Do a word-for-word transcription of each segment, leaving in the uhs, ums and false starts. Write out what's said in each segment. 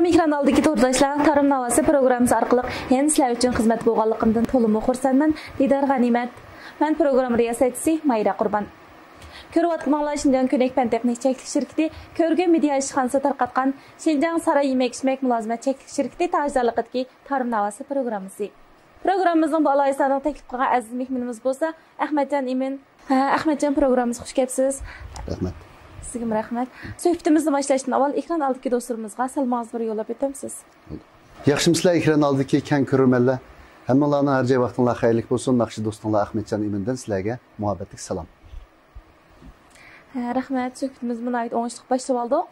ئېكران ئالدىدىكى تورداشلار، تارىم ناۋاسى پروگراممىسى ئارقىلىق يەنە سىلەر ئۈچۈن خىزمەتتە بولغانلىقىمدىن تولىمۇ خۇرسەنمەن. دىدار غەنىيمەت. مەن پروگرامما رىياسەتچىسى مايرا قۇربان. كۆرۈۋاتقىنىڭلار شىنجاڭ كۆنەك پەن تېخنىك چەكلىك شىركىتى، كۆرگەن مېدىيا ئىشخانىسى تارقاتقان شىنجاڭ ساراي يېمەك-ئىچمەك مۇلازىمەت چەكلىك شىركىتى تاجدارلىقىدىكى تارىم ناۋاسى پروگراممىسى. پروگراممىمىزنىڭ بۇ ئالاھىدە سانىغا تەكلىپ قىلغان ئەزىز مېھمىنىمىز بولسا ئەخمەتجان ئىمىن. ھە، ئەخمەتجان، پروگراممىمىزغا خۇش كەپسىز. رەھمەت. سىزگىمۇ رەھمەت. سۆھبىتىمىزنى باشلاشتىن ئاۋۋال ئېكران ئالدىدىكى دوستلىرىمىزغا سالىمىڭىزنى بىر يوللاپ ئۆتەمسىز؟ ياخشىمۇسىلەر ئېكران ئالدىدىكى كەڭ كۆرۈرمەنلەر؟ ھەممىڭلارنىڭ ھەر جاي ۋاقتىڭلار خەيرلىك بولسۇن. ناخشا دوستۇڭلار ئەخمەتجان ئىمىندىن سىلەرگە مۇھەببەتلىك سالام. ھە، رەھمەت. سۆھبىتىمىزنى ناھايىتى ئوڭۇشلۇق باشلىۋالدۇق.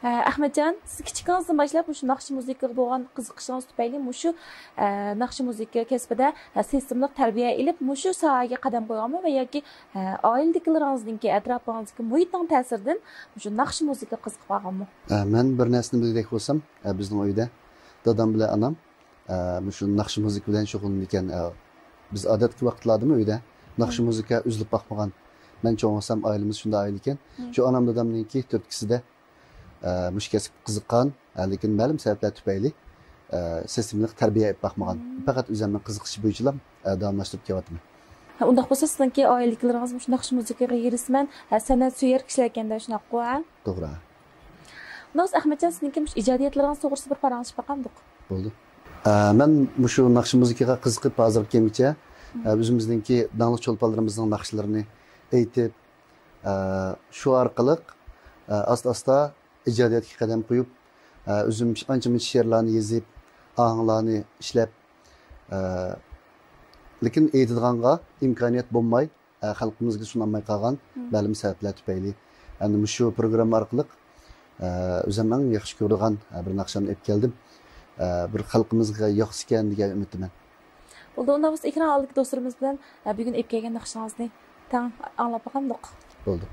ھە، ئەخمەتجان، سىز كىچىكىڭىزدىن باشلاپ مۇشۇ ناخشا مۇزىكىغا بولغان قىزىقىشىڭىز تۈپەيلى مۇشۇ، ھە، ناخشا مۇزىكا كەسپىدە، ھە، سىستېمىلىق تەربىيە ئېلىپ، مۇشۇ ساھەگە قەدەم قويغانمۇ ۋە ياكى، ھە، ئائىلىدىكىلىرىڭىزنىڭكى، ئەتراپىڭىزدىكى مۇھىتنىڭ تەسىرىدىن مۇشۇ ناخشا مۇزىكىغا قىزىقىپ قالغانمۇ؟ ھە، مەن بىر نەرسىنى بىلگۈدەك بولسام، ھە، بىزنىڭ ئۆيدە دادام بىلەن ئانام، ھە، مۇشۇ ناخشا مۇزىكا بىلەن شۇغۇللىنىدىكەن. ھە، بىز ئادەتتىكى ۋاقىتلاردىمۇ ئۆيدە ناخشا مۇزىكا ئۈزۈلۈپ باقمىغان. مەن چوڭ بولسام ئائىلىمىز شۇنداق ئائىلە ئىكەن. شۇ ئانام دادامنىڭكى تۈرتكىسىدە ئە، مۇشۇ كەسىپكە قىزىققان، ھە، لېكىن مەلۇم سەۋەبلەر تۈپەيلى، ئە، سىستېمىلىق تەربىيە ئېلىپ باقمىغان. پەقەت ئۆزۈمنىڭ قىزىقىشى بويىچىلا، ئە، داۋاملاشتۇرۇپ كېلىۋاتىمەن. ھە، ئۇنداق بولسا سىزنىڭكى ئائىلىدىكىلىرىڭىز مۇشۇ ناخشا مۇزىكىغا ھېرىسمەن، ھە، سەنئەت سۆيەر كىشىلەر ئىكەندە، شۇنداققۇ، ھە؟ توغرا. ئۇنداق بولسا ئەخمەتجان، سىزنىڭكى مۇشۇ ئىجادىيەتلىرىڭىز توغرىسىدا بىر پاراڭلىشىپ باقامدۇق؟ بولدى. ئە، مەن مۇشۇ ناخشا مۇزىكىغا قىزىقىپ ھازىرغا كەلگۈچە، ئە، ئۆزىمىزنىڭكى داڭلىق چولپانلىرىمىزنىڭ ناخشىلىرىنى ئېيتىپ، ئە، شۇ ئارقىلىق، ئە، ئاستا-ئاستا ئىجادىيەتكە قەدەم قويۇپ، ئە، ئۆزۈم ئانچە-مۇنچە شېئىرلارنى يېزىپ، ئاھاڭلارنى ئىشلەپ، ئە، لېكىن ئېيتىدىغانغا ئىمكانىيەت بولماي، ئە، خەلقىمىزگە سۇنالماي قالغان مەلۇم سەۋەبلەر تۈپەيلى. ئەمدى مۇشۇ پروگرامما ئارقىلىق، ئە، ئۆزۈم ئەڭ ياخشى كۆرىدىغان، ئە، بىر ناخشامنى ئېلىپ كەلدىم. ئە، بىر خەلقىمىزگە ياقسىكەن دېگەن ئۈمىدتىمەن. بولدى، ئۇنداق بولسا ئېكران ئالدىدىكى دوستلىرىمىز بىلەن، ئە، بۈگۈن ئېلىپ كەلگەن ناخشىڭىزنى تەڭ ئاڭلاپ باقامدۇق؟ بولدى.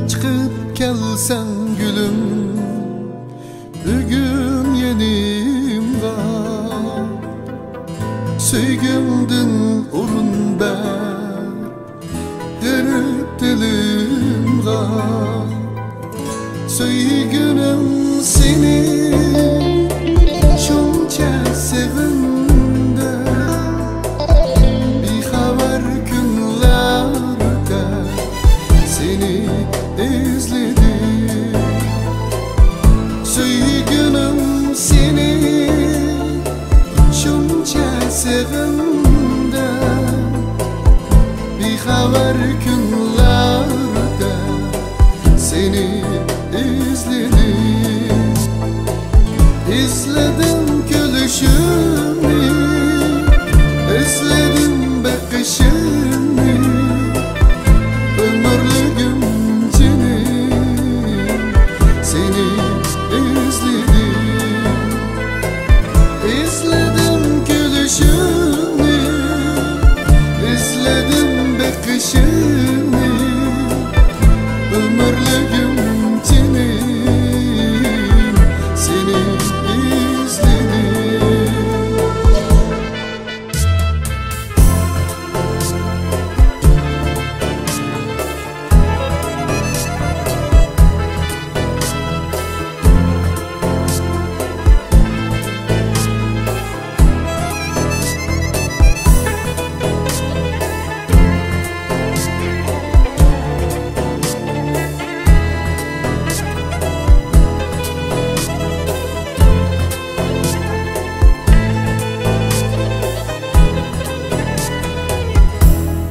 چىقىپ كەلسەڭ گۈلۈم، بۈگۈن يېنىمغا، سۆيگۈڭدىن ئورۇن بەر غېرىب دىلىمغا. سۆيگۈنۈم سېنى شۇنچە سېغىندىم، بىخەۋەر كۈنلەردە سېنى ئىزلىدىم. سۆيگۈنۈم سېنى شۇنچە سېغىندىم، بىخەۋەر كۈنلەردە سېنى ئىزلىدىم. ئىزلىدىم كۈلۈشۈڭنى، ئىزلىدىم بېقىشىڭنى، ئۆمۈرلۈكۈم جېنىم، سېنى ئىزلىدىم. ئىزلىدىم كۈلۈشۈڭنى، ئىزلىدىم بېقىشىڭنى، ئۆمۈرلۈكۈم جېنىم، سېنى ئىزلىدىم.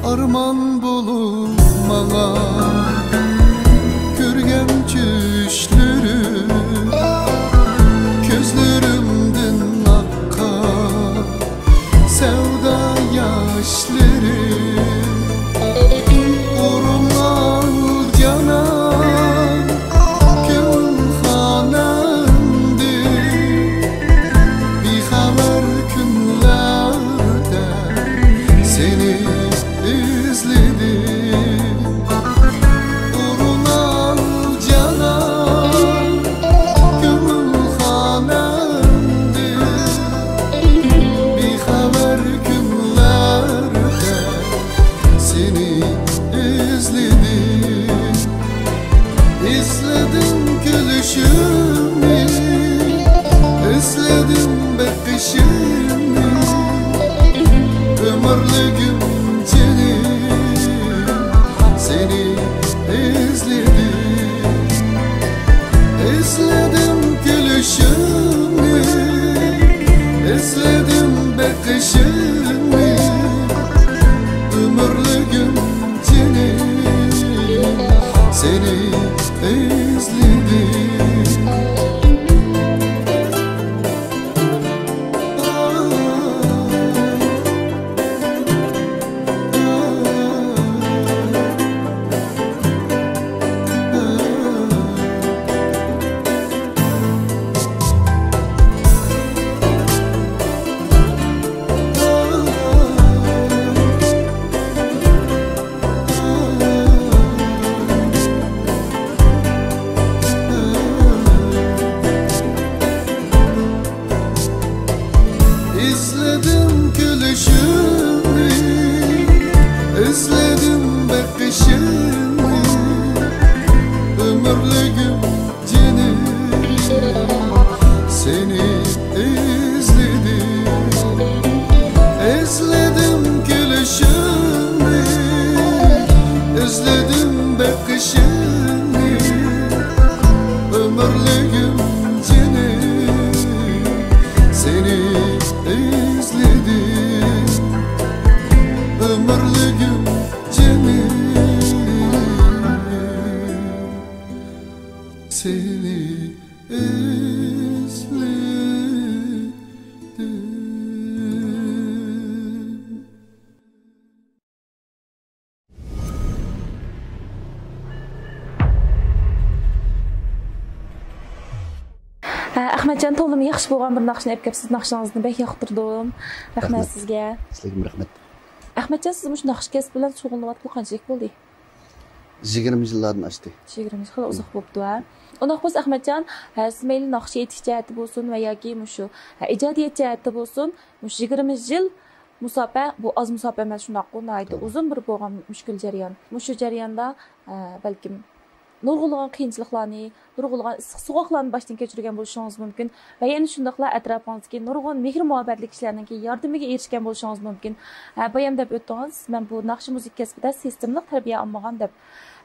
ئارمان بولۇپ ماڭا كۆرگەن چۈشلىرىم، كۆزلىرىمدىن ئاققان سەۋدا ياشلىرىم. ئورۇن ئال جانان كۆڭۈل خانامدىن، بىخەۋەر كۈنلەردە سېنى ئىزلىدىم ئورۇن ئال جانان، كۆڭۈل خانەمدە بىخەۋەر كۈنلەردە سېنى ئىزلىدىم. ئىزلىدىم كۈلۈشۈڭنى، ئىزلىدىم بېقىشىڭنى، ئۆمۈرلۈكۈم جېنىم، سېنى ئىزلىدىم. ئىزلىدىم كۈلۈشۈڭنى، ئىزلىدىم بېقىشىڭنى، ئۆمۈرلۈكۈم جېنىم، سېنى ئىزلىدىم. ئىزلىدىم كۈلۈشۈڭنى، ئىزلىدىم بېقىشىڭنى، ئۆمۈرلۈكۈم جېنىم، سېنى ئىزلىدىم. ئىزلىدىم كۈلۈشۈڭنى، ئىزلىدىم بېقىشىڭنى، ئۆمۈرلۈكۈم جېنىم، سېنى ئىزلىدىم. ئۆمۈرلۈكۈم جېنىم، سېنى ئىزلىدىم. ئەخمەتجان، تولىمۇ ياخشى بولغان بىر ناخشىنى ئېلىپ كەپسىز. ناخشىڭىزنى بەك ياقتۇردۇم. رەھمەت سىزگە. سىزگىمۇ رەھمەت. ئەخمەتجان، سىز مۇشۇ ناخشا كەسپى بىلەن شۇغۇللىنىۋاتقىلى قانچىلىك بولدى؟ يىگىرمە يىللاردىن ئاشتى. يىگىرمە يىل، خېلى ئۇزاق بوپتۇ، ھە؟ ئۇنداق بولسا، ئەخمەتجان، ھە، سىز مەيلى ناخشا ئېيتىش جەھەتتە بولسۇن ۋە ياكى مۇشۇ، ھە، ئىجادىيەت جەھەتتە بولسۇن، مۇشۇ يىگىرمە يىل مۇساپە، بۇ ئاز مۇساپە ئەمەس، شۇنداققۇ، ناھايىتى توغرا. ئۇزۇن بىر بولغان مۈشكۈل جەريان. مۇشۇ جەرياندا، ھە، بەلكىم نۇرغۇنلىغان قىيىنچىلىقلارنى، نۇرغۇنلىغان ئىسسىق سوغۇقلارنى باشتىن كەچۈرگەن بولۇشىڭىز مۇمكىن ۋە يەنە شۇنداقلا ئەتراپىڭىزدىكى نۇرغۇن مېھىر-مۇھەببەتلىك كىشىلەرنىڭكى ياردىمىگە ئېرىشكەن بولۇشىڭىز مۇمكىن. ھە، بايام دەپ ئۆتتىڭىز، مەن بۇ ناخشا مۇزىكا كەسپىدە سىستېمىلىق تەربىيە ئالمىغان دەپ.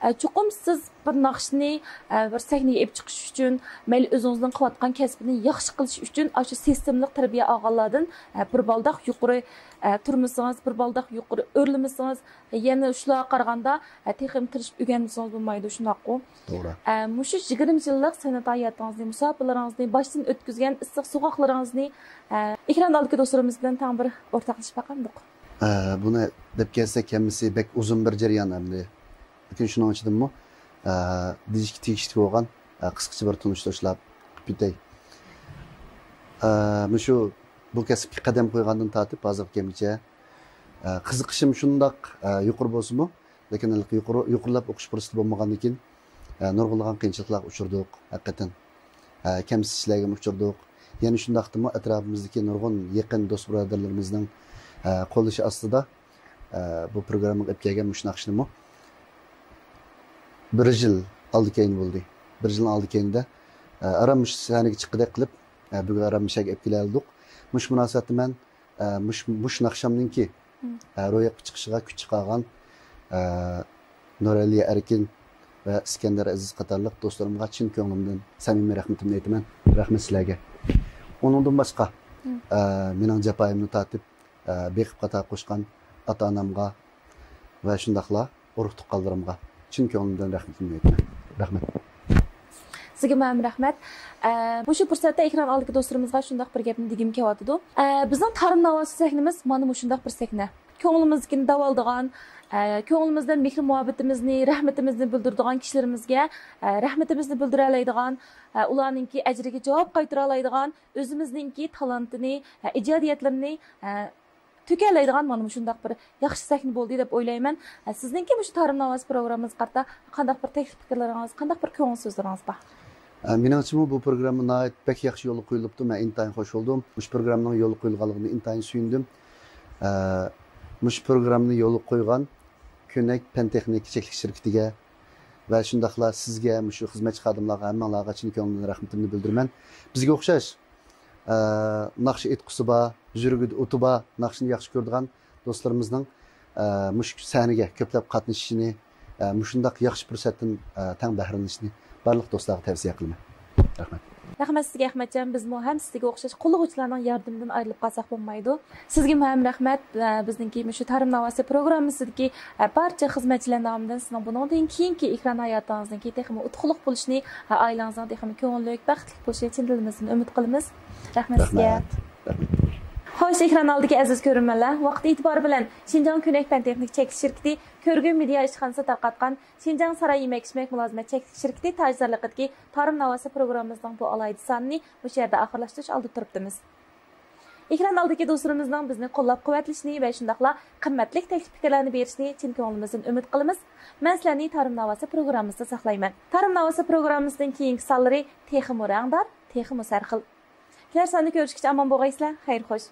ھە، چوقۇم سىز بىر ناخشىنى، ھە، بىر سەھنىگە ئېلىپ چىقىش ئۈچۈن، مەيلى ئۆزىڭىزنىڭ قىلىۋاتقان كەسپىنى ياخشى قىلىش ئۈچۈن ئاشۇ سىستېمىلىق تەربىيە ئالغانلاردىن، ھە، بىر بالداق يۇقىرى، ھە، تۇرمىسىڭىز، بىر بالداق يۇقىرى ئۆرلىمىسىڭىز، يەنە شۇلارغا قارىغاندا، ھە، تېخىمۇ تىرىشىپ ئۆگەنمىسىڭىز بولمايدۇ، شۇنداققۇ؟ توغرا. ئە، مۇشۇ يىگىرمە يىللىق سەنئەت ھاياتىڭىزنى، مۇساپىلىرىڭىزنى، باشتىن ئۆتكۈزگەن ئىسسىق سوغۇقلىرىڭىزنى، ئە، ئېكران ئالدىدىكى دوستلىرىمىز بىلەن تەڭ بىر ئورتاقلىشىپ باقامدۇق؟ ئە، بۇنى دەپ كەلسەك، ھەممىسى بەك ئۇزۇن بىر جەريان ئەمدى. لېكىن شۇنىڭ ئىچىدىمۇ، ئە، دېيىشكە تېگىشلىك بولغان، ئە، قىسقىچە بىر تونۇشتۇرۇشلار قىلىپ ئۆتەي. ئە، مۇشۇ بۇ كەسىپكە قەدەم قويغاندىن تارتىپ ھازىرغا كەلگۈچە، ئە، قىزىقىشىم شۇنداق، ئە، يۇقىرى بولسىمۇ، لېكىن ھېلىقى يۇقىرى، يۇقىرىلاپ ئوقۇش پۇرسىتى بولمىغاندىن كېيىن، ئە، نۇرغۇنلىغان قىيىنچىلىقلارغا ئۇچرىدۇق، ھەقىقەتەن. ئە، كەمسىتىشلەرگىمۇ ئۇچرىدۇق. يەنە شۇنداقتىمۇ ئەتراپىمىزدىكى نۇرغۇن يېقىن دوست-بۇرادەرلىرىمىزنىڭ، ئە، قوللىشى ئاستىدا، ئە، بۇ پروگراممىغا ئېلىپ كەلگەن مۇشۇ ناخشىنىمۇ بىر يىل ئالدى كەينى بولدى. بىر يىل ئالدى كەينىدە، ئە، ئاران مۇشۇ سەھنىگە چىققۇدەك قىلىپ، ئە، بۈگۈن ئاران مۇشۇ يەرگە ئېلىپ كېلەلىدۇق. مۇشۇ مۇناسىۋەتتە مەن ئە، مۇش-، مۇشۇ ناخشامنىڭكى، مم. ئە، روياپقا چىقىشىغا كۈچ چىقارغان، ئە، نۇرئەلى ئەركىن ۋە ئىسكەندەر ئەزىز قاتارلىق دوستلىرىمغا چىن كۆڭلۈمدىن سەمىمىي رەھمىتىمنى ئېيتىمەن. رەھمەت سىلەرگە. ئۇنىڭدىن باشقا، مم. ئە، مېنىڭ جاپايىمنى تارتىپ، ئە، بېقىپ پاتا قوشقان ئاتا-ئانامغا ۋە شۇنداقلا ئۇرۇق-تۇغقانلىرىمغا چىن كۆڭلۈمدىن رەھمىتىمنى ئېيتىمەن. رەھمەت. سىزگىمۇ ھەم رەھمەت. ئە، مۇشۇ پۇرسەتتە ئېكران ئالدىدىكى دوستلىرىمىزغا شۇنداق بىر گەپنى دېگۈم كېلىۋاتىدۇ. ئە، بىزنىڭ تارىم ناۋاسى سەھنىمىز مانا مۇشۇنداق بىر سەھنە. كۆڭلىمىزدىكىنى دەۋالىدىغان، ئە، كۆڭلىمىزدە مېھىر-مۇھەببىتىمىزنى، رەھمىتىمىزنى بىلدۈرىدىغان كىشىلىرىمىزگە، ئە، رەھمىتىمىزنى بىلدۈرەلەيدىغان، ئە، ئۇلارنىڭكى ئەجرىگە جاۋاب قايتۇرالايدىغان، ئۆزىمىزنىڭكى تالانتىنى، ئە، ئىجادىيەتلىرىنى، ئە، تۈگەلەيدىغان مانا مۇشۇنداق بىر ياخشى سەھنە بولدى دەپ ئويلايمەن. ئە، سىزنىڭكى مۇشۇ تارىم ناۋاسى پروگراممىمىزغا قارىتا قانداق بىر تەكلىپ پىكىرلىرىڭىز، قانداق بىر كۆڭۈل سۆزلىرىڭىز بار؟ ئە، مېنىڭچىمۇ بۇ پروگرامما ناھايىتى بەك ياخشى يولغا قويۇلۇپتۇ. مەن ئىنتايىن خوش بولدۇم. مۇشۇ پروگراممىنىڭ يولغا قويۇلغانلىقىنى ئىنتايىن سۆيۈندۈم. ئە، مۇشۇ پروگراممىنى يولغا قويغان كۆنەك پەن تېخنىكا چەكلىك شىركىتىگە ۋە شۇنداقلا سىزگە، مۇشۇ خىزمەتچى خادىملارغا، ھەممىڭلارغا چىن كۆڭلۈمدىن رەھمىتىمنى بىلدۈرىمەن. بىزگە ئوخشاش، ئە، ناخشا ئېيتقۇسى بار، يۈرىكىدە ئوتى بار، ناخشىنى ياخشى كۆرىدىغان دوستلىرىمىزنىڭ، ئە، مۇشۇ سەھنىگە كۆپلەپ قاتنىشىشىنى، ئە، مۇشۇنداق ياخشى پۇرسەتتىن، ئە، تەڭ بەھرىلىنىشىنى بارلىق دوستلارغا تەۋسىيە قىلىمەن. رەھمەت. رەھمەت سىزگە، ئەخمەتجان. بىزمۇ ھەم سىزگە ئوخشاش قوللىغۇچىلارنىڭ ياردىمىدىن ئايرىلىپ قالساق بولمايدۇ. سىزگىمۇ ھەم رەھمەت. ئە، بىزنىڭكى مۇشۇ تارىم ناۋاسى پروگراممىسىدىكى، ئە، بارچە خىزمەتچىلەر نامىدىن سىزنىڭ بۇنىڭدىن كېيىنكى ئېكران ھاياتىڭىزنىڭكى تېخىمۇ ئۇتۇقلۇق بولۇشىنى، ئە، ئائىلىڭىزنىڭ تېخىمۇ كۆڭۈللۈك، بەختلىك بولۇشىنى چىن دىلىمىزدىن ئۈمىد قىلىمىز. رەھمەت سىزگە. رەھمەت. رەھمەت. خوش، ئېكران ئالدىدىكى ئەزىز كۆرۈرمەنلەر، ۋاقىت ئېتىبارى بىلەن شىنجاڭ كۆنەك پەن تېخنىك چەكلىك شىركىتى، كۆرگۈم مېدىيا ئىشخانىسى تارقاتقان شىنجاڭ ساراي يېمەك-ئىچمەك مۇلازىمەت چەكلىك شىركىتى تاجدارلىقىدىكى تارىم ناۋاسى پروگراممىمىزنىڭ بۇ ئالاھىدە سانىنى مۇشۇ يەردە ئاخىرلاشتۇرۇش ئالدىدا تۇرۇپتىمىز. ئېكران ئالدىدىكى دوستلىرىمىزنىڭ بىزنى قوللاپ-قۇۋۋەتلىشىنى ۋە شۇنداقلا قىممەتلىك تەكلىپ پىكىرلەرنى بېرىشىنى چىن كۆڭلىمىزدىن ئۈمىد قىلىمىز. مەن سىلەرنى تارىم ناۋاسى پروگراممىسىدا ساقلايمەن. تارىم ناۋاسى پروگراممىسىنىڭ كېيىنكى سانلىرى تېخىمۇ رەڭدار، تېخىمۇ سەرخىل. كېلەر ساندا كۆرۈشكىچە ئامان بولغايسىلەر. خەير خوش.